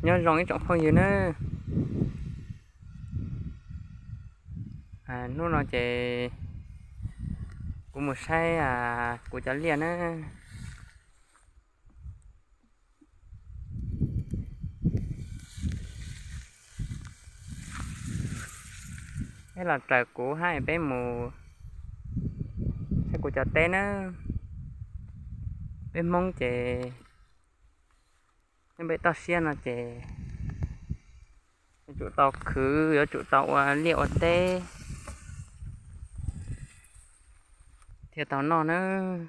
Nyob zoo ib tsoom phooj ywg nawb. Hnub no ces kuv mus saib kuv cov liaj nawb. Peb los raws kuv hab peb mus saib kuv cov teb nawb. Peb Hmoob ces nyob pem toj siab no ces yuav tsum tau khwv, yuav tsum tau ua liaj ua teb thiaj tau noj nawb.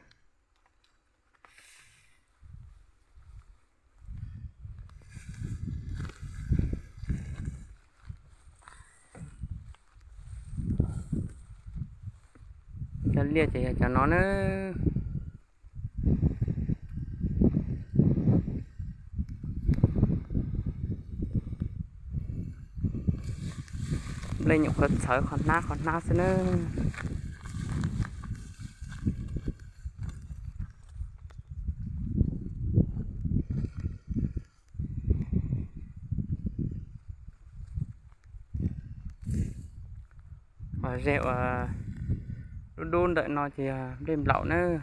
Cov liaj ces yog cov no nawb. Nplej nyuam qhuav txhawv qhov hnab qhov hnab xwb nawb. Os, ze uas dub dub ntawm no ces yog nplej nplaum nawb.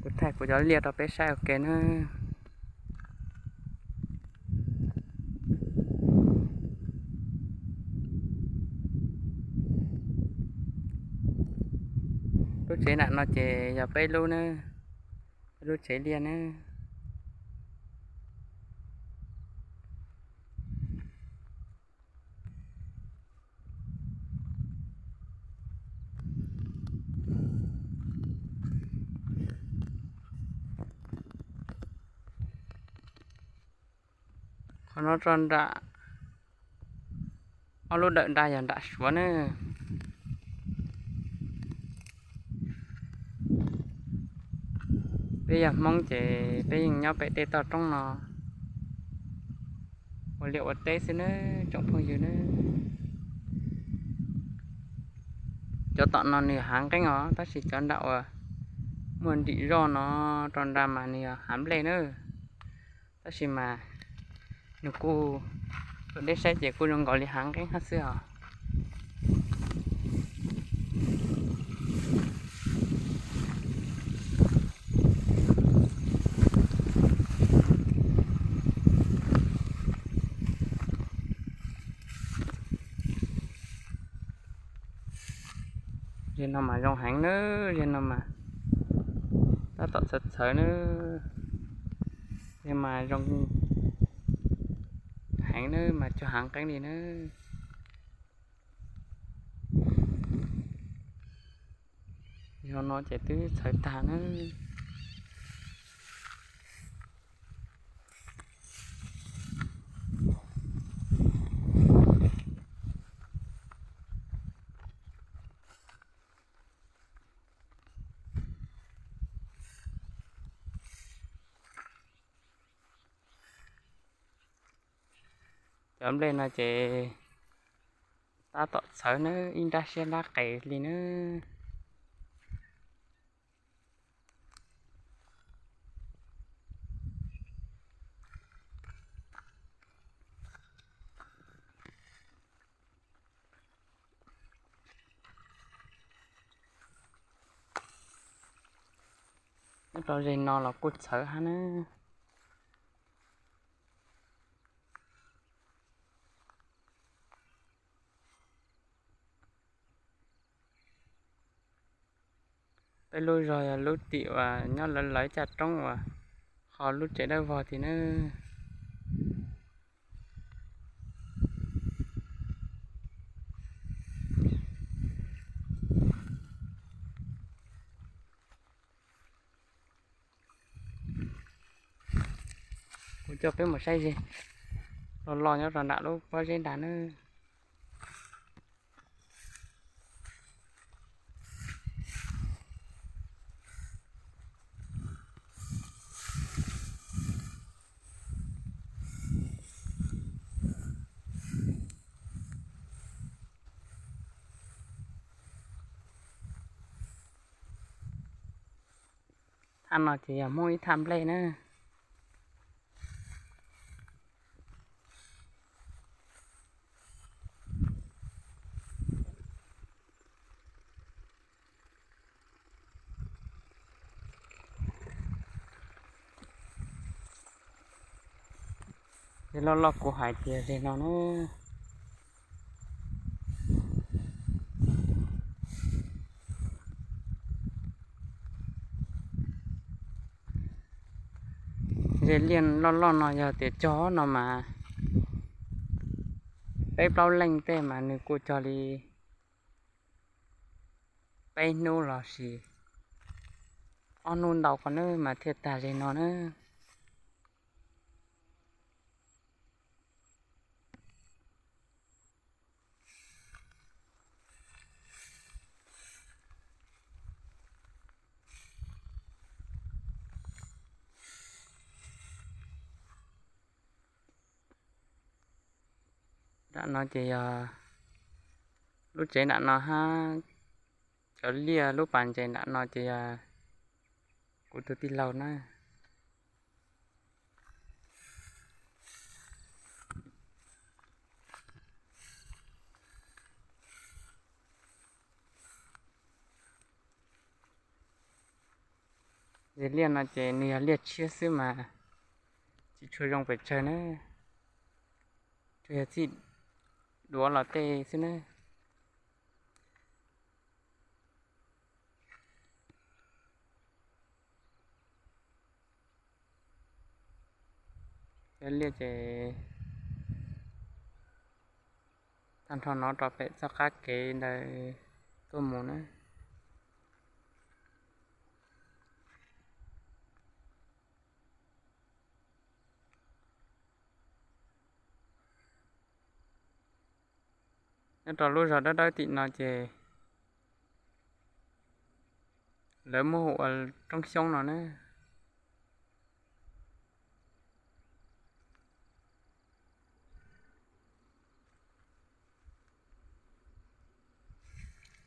Kuv thaij kuv cov liaj rau peb saib ua ke nawb. Lub tsev nram no ces yog peb lub nawb, peb lub tsev liaj nawb. Qhov no rau nram, ob lub dawm nrag yog nram Suav nawb. Peb yog Hmoob ces peb yeej nyob pem tej toj roob no ua liaj ua teb xwb nawb tsoom phooj ywg nawb. Cov tom no nws yog hav nqeeb os, tab sis cov nram uas muaj nrim zoj no rau nrad mas nws yog hav nplej nawb. Tab sis mas nws kuj, deb saib ces kuj zoo nkaus li hav nqeeb hab xwb os. Ze no mas zoo heev nawb, ze no mas tab tom txhawv txhawv nawb. Ze mas zoo heev nawb, mas cuag hav nqeeb li nawb. Yog no ces twb txhawv tag nawb. Cov nplej no ces tab tom txhawv nawb, ib nrab siab nrab qes li nawb. Nyob rau ze no los kuj txhawv hab nawb. Peb lub zog yog lub tim uas nyob lawv lawv caj roob uas ho lub tsev dawb vog tim nawb. Kuv coj peb mus saib ze los los nyob rau nram lub pob zeb nrad nawb. Thaj no ces yog Hmoob ib thaj nplej na. Ces loj loj kuv hais tias ze no na. Ze liaj loj loj no yog tias cog no mas peb plaub leej tej mas nws kuj cog li peb hnub los sis ob hnub ntau ko na mas thiaj tag ze no na. Nram no ces yog lub tsev nram no hab, cov liaj lub pas ntses nram no ces yog kuv tus tij laug na. Ze liaj no ces nws yog liaj tshiab xwb mas tsis tshua zoo pes tsawg na, tsuas yog txij duav los tej xwb na. Cov liaj ces tag nrho no rau pem txoj qab kev ntawd tuaj mus na. Nyob rau lub zos dawb dawb tim no ces lawv muab hu ua Roob Xyoob no na.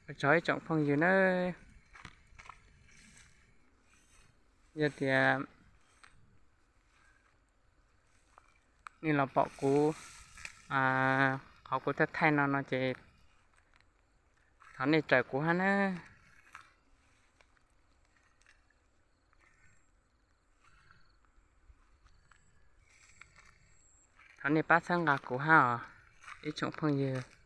Ua tsaug ib tsoom phooj ywg na, yog tias nej los pom kuv qhov kuv thaij thaij no no ces thov nej raws kuv hab na. Thov nej pab txhawb nqa kuv hab os ib tsoom phooj ywg.